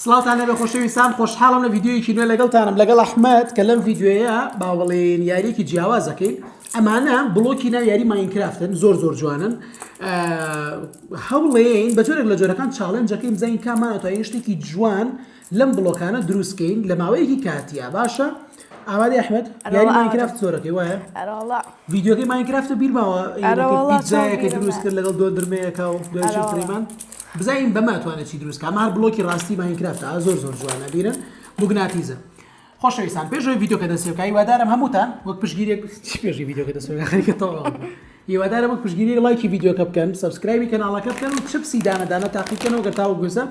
سڵاوتان لێبێ خۆشەویستان خۆشحاڵم لە ڤیدیۆیەکی نوێ لەگەڵتانم لەگەڵ ئەحمەد کە لەم ڤیدیۆیە با بڵێین یاریەکی جیاواز دەکەین ئەمانە بڵۆکی ناو یاری ماینکرافتن زۆر زۆر جوانن هەوڵێین بە جۆرێک لە جۆرەکان challenge ەکەین بزانین کامان ئەتوانین شتێکی جوان لەم بڵۆکانە دروستکەین لە ماوەیەکی کاتیە باشە ئامادەی ئەحمەد یاری ماینکرافت زۆرەکەی وایە ڤیدیۆکەی ماینکرافتە بیرماوە پیتزایەکە دروست کرد لەگەڵ دۆندرمەیەکە و دوای کڕیمان بزانین بەمە توانێت چی دروست کە هەر بڵۆکی ڕاستی ماینکرافت زۆر زۆر جوانە بیرن موگناتیزە خۆشەویستان پێشەوەی ڤیدیۆکە دەست پێ بکا هیوادارم هەمووتان وەک پشگیرێک چی پێشی ڤیدیۆکە دەست پێ بکا خەریکە تەواو هیوادارم وەک پشگیری ڵایکی ڤیدیۆکە بکەن subscribe ی کەناڵەکە بکەن و چپسی دانە دانە تاقیکەنەوە گەر تاوەکو ئێستا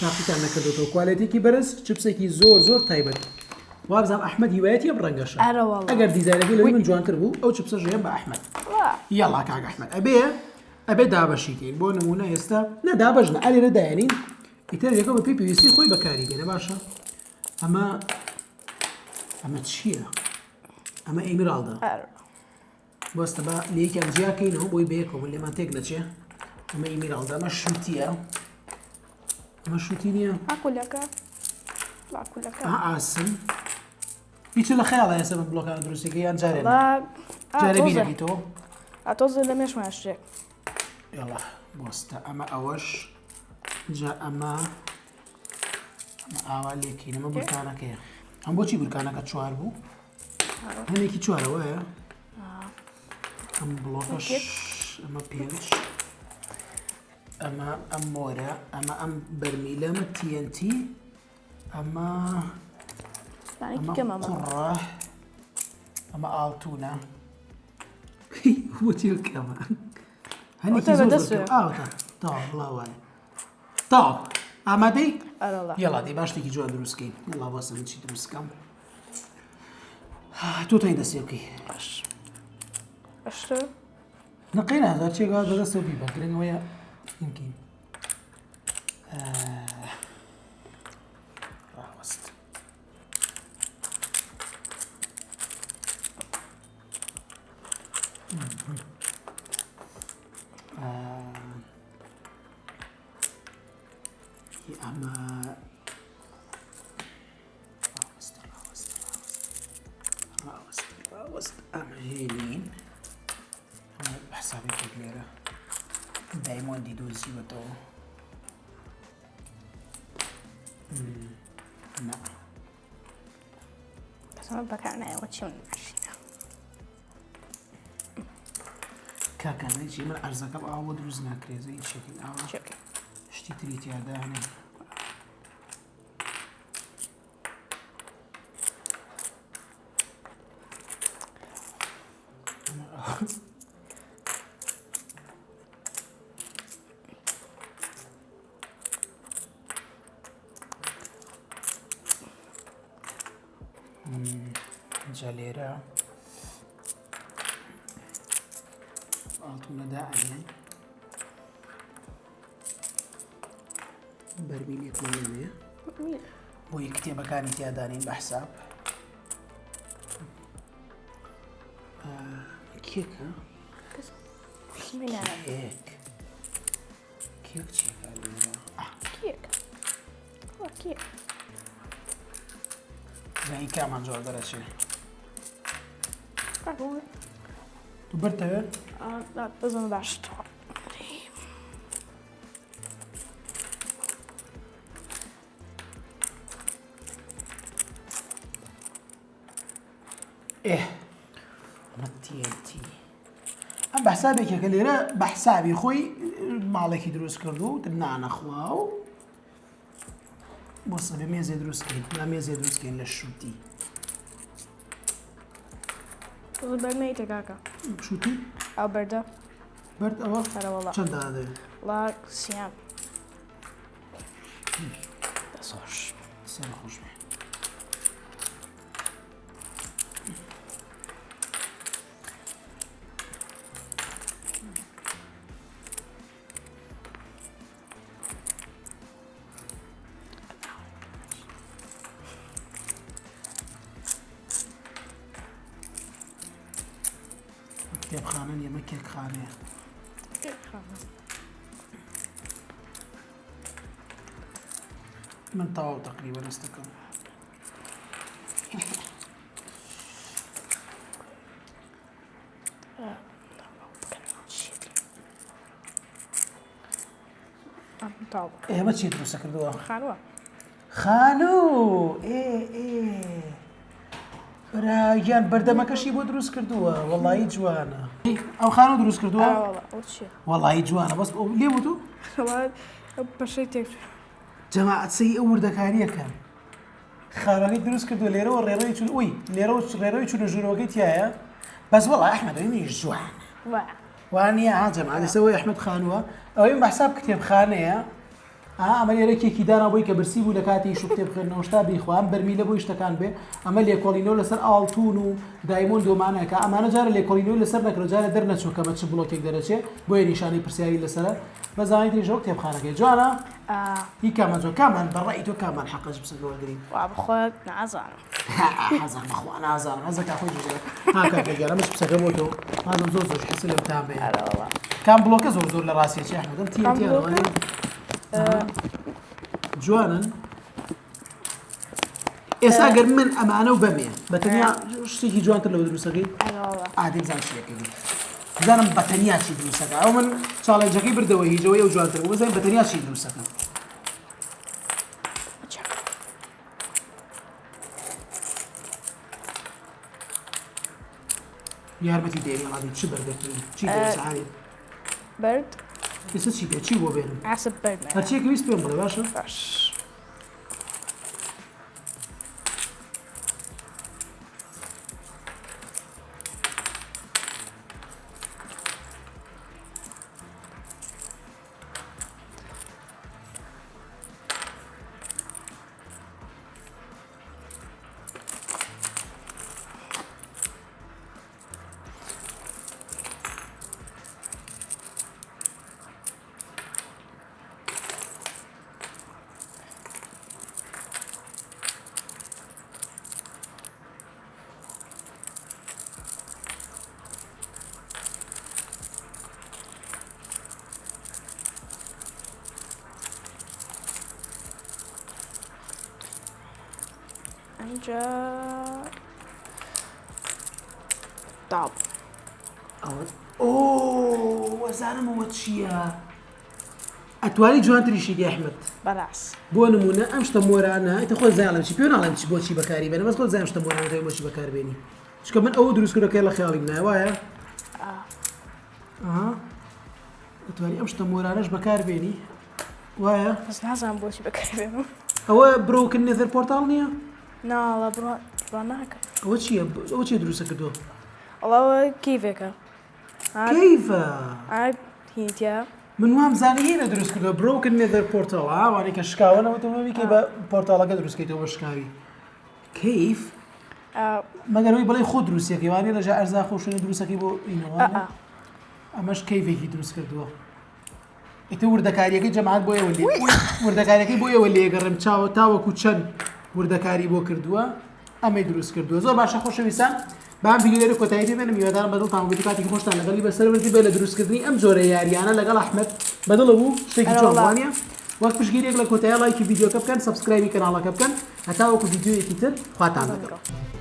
تاقیتان نەکردوتەوە کوالێتێکی بەرز چپسێکی زۆر زۆر تایبەت وابزانم ئەحمەد هیوایەتی ئەم ڕەنگەشە ئەگەر دیزاینەکەی لەوەی من جوانتر بوو ئەو چپسە ژێم بە ئەحمەد یاڵا کاک ئەحمەد ئەبێ ئەبێ دابەشیکەین بۆ نمونە ئێستا نە دابەش نە ئەلێرە دایەنین ئیتر یەکە بە پێی پێویستی خۆی بەکاری بێنە باشە ئەمە ئەمە چییە؟ ئەمە emerald ە بەستە بە لەیەکیان جیاکەینەوە بۆی بەیەکەوە بن لێمان تێک نەچێ ئەمە emerald ە ئەمە شووتیە ئەمە شووتی نییە ئاکولەکە ئاسن هیچ لە خەیاڵە ئێستا بە بلۆکانە دروستەکە یان جارێ جارێ بیرەکەیتەوە ئەتۆزە لە مێشمان شتێک یاڵا بۆستە ئەمە ئەوەش جا ئەمە ئاوا لێکین ئەمە بورکانەکەیە ئەم بۆچی بورکانەکە چوار بوو هەنێکی چوارە وایە ئەم بڵۆکەش ئەمە پێنج ئەمە ئەم مۆرە ئەمە ئەم بەرمیلە ئەمە TNT ئەمە قوڕە ئەمە ئاڵتونە بۆچی کەمە هەنێکی زۆر ئاوتە تەواو بڵا وایە تەواو ئامادەی یەڵا دەی با شتێکی جوان دروستکەین یەڵا بەسە من چی دروستکەم تۆ تای دەستێ بکەی باش باشتر نەقەی نازار چێگا بەدەستەوە بیبە گرنگەوەیە اینکەین ڕاوەست ئەمە ڕاوەست ڕاوەست ڕاوەست ڕاوەست ئەمە هێنین حسابێک لێرە diamond ی دۆزیوەتەوە نا بەکارنایەوە چی من ماشینە کاکە نەچی من ئەرزەکەم ئاوە دروست ناکرێت زەی چێکین ئاوە شتی تری تیادانێ جا لێرە ئاڵتونە دائەنێن بەرمیلێکمان لێ بۆی کتێبەکانی تیادانین بە حساب کێکە کێک کێک چیەکە لێرە کێک کێک زانی کامان جواب دەرەچێ تو بەرتەوێ بزن باش ئێ ئەمە TNT ئەم بە حسابێکێکە لێرە بە حسابی خۆی ماڵێکی دروست کردو و نانەخوا و بۆ سەبێ مێزێ دروستکەین با مێزێ دروستکەین لە شووتی بەرمەیتە کاکە شووتی ئەو بەردە بەرد ئەوە چەند دانە دەوێت وڵا سیان دەست خۆش سەر خۆش بێ کتێبخانە نیە مە کێکخانەیە من تەواو تەقریبەن هەستەکەم. ئێمە چی دروستە کردووە؟ خانووە. خانوو ئێ ئێ برا گیان بەردەمەکەشی بۆ دروست کردووە وەڵایی جوانە. ئەو خانوو دروست کردووە؟ وەڵایی جوانە بەس لێ بوو تو؟ بەشەی تێک جەماعەت سەی ئەو وردەکاریەکەن خانەکەی دروست کردووە لێرەوە ڕێڕەوی چون ئوی لێرەوە ڕێڕەوی چونە ژوورەوەکەی تایە بەس وەڵا ئەحمەد ئەوی منیش جوانە وانە ها جەماعەت ئێستا ئەوەی ئەحمەد خانووە ئەوەی من بە حساب کتێبخانەیە ئا ئەمە لێرە کێکی دانا بۆی کە برسی بوو لە کاتی ئیش و کتێب خوێندنەوە شتا بیخوا ئەم بەرمیلە بۆی شتەکان بێ ئەمە لێکۆڵینەوە لەسەر ئاڵتون و diamond و ئەمانە کە ئەمانە جارە لێکۆڵینەوەی لەسەر نەکرا جارە دەرنەچوو کە بە چ بڵۆکێک دەرەچێ بۆیە نیشانەی پرسیاری لەسەرە بەس ئەوانی تریش ئەو کتێبخانەکەی جوانە هی کامان جوان کامان بە ڕەئی تۆ کامان حەقە جپسەکە وەرگرین؟ وا بەخوا نازانم. حەزم بەخوا نازانم حەزەکە خۆی جوزە ها کاکە گیان ئەمە جپسەکە بۆ تۆ مادەم زۆر زۆر حەزت لەم تامەیە. ئەرێ وەڵا. کام بڵۆکە زۆر زۆر لە ڕاستیە چی ئەحمەد ئەم کام TNT بڵۆکە؟ جوانن ئێستا گەر من ئەمانە و بەمێ بە تەنیا شتێکی جوانتر لەوە دروستەکەی ئادەی بزانم چیەکەی بزانم بە تەنیا چی دروستەکە ئەو من challenge ەکەی بردەوە هیچەوەی ئەو جوانتر بوو بزانم بە تەنیا چی دروستەکە یارمەتی دێنی ڕادی چ بەردەکەی چی دەسعاێ بەرد ئێستا چی پێ چی بۆ بێنم ئاسب بەرد هەرچیەکە ویست پێم بڵێ باشە باش ئەمجا تاو ئەوە ئۆ وەزانم ئەوە چییە ئەتوانی جوانتریشی کەی ئەحمەد. بەڕاست. بۆ نمونە ئەم شتە مۆرانە ئیتر خۆت زانڵێم چی پێ ناڵێم چی بۆچی بەکاری بێنە بەس خۆت زانم شتە مۆرانە تۆی بۆچی بەکار بێنی چونکە من ئەوە دروست کردەکەی لە خەیاڵیم نایە وایە ئەها ئەتوانی ئەم شتە مۆرانەش بەکار بێنی وایە بەس نازانم بۆچی بەکار بێنم ئەوە broken nether portal نییە ناڵە بڕۆ بڕۆ ناکەم ئەوە چییە ئەوە چیە دروستە کردووە ئەوە cave ێکە cave ە هینتیا من وام زانی هینە دروست کردووە broken nether portal ئاوانەی کە شکاوەنەوە تۆ بیکەی بە portal ەکە دروست کەیتەوە بە شکاوی cave مەگەر ئەوەی بڵێ خۆ دروستەکەی وانە لە ژە ئەرزا خۆ شوێنە دروستەکەی بۆ ئینەوە ئەمەش cave ێکی دروست کردووە ئیتر وردەکاریەکەی جەماعەت بۆ ئێوە لێ وردەکاریەکەی بۆ ئێوە لێگەڕێم چاوە تاوەکو چەند وردەکاری بۆ کردووە ئەمەی دروست کردووە زۆر باشە خۆشەویستان بام ڤیدیۆ لێرە کۆتایی پێ بێنم هیوادارم بەدڵتان بوو کاتێکی خۆشتان لەگەڵی بەسەر بردی بێ لە دروستکردنی ئەم جۆرە یاریانە لەگەڵ ئەحمەد بەدڵە بوو شتێکی جوان وانە وەک پشگیریەک لە کۆتایی ڵایکی ڤیدیۆکە بکەن subscribe ی کەناڵەکە بکەن هەتاوەکو ڤیدیۆیەکی تر خواتان لەگەڵ.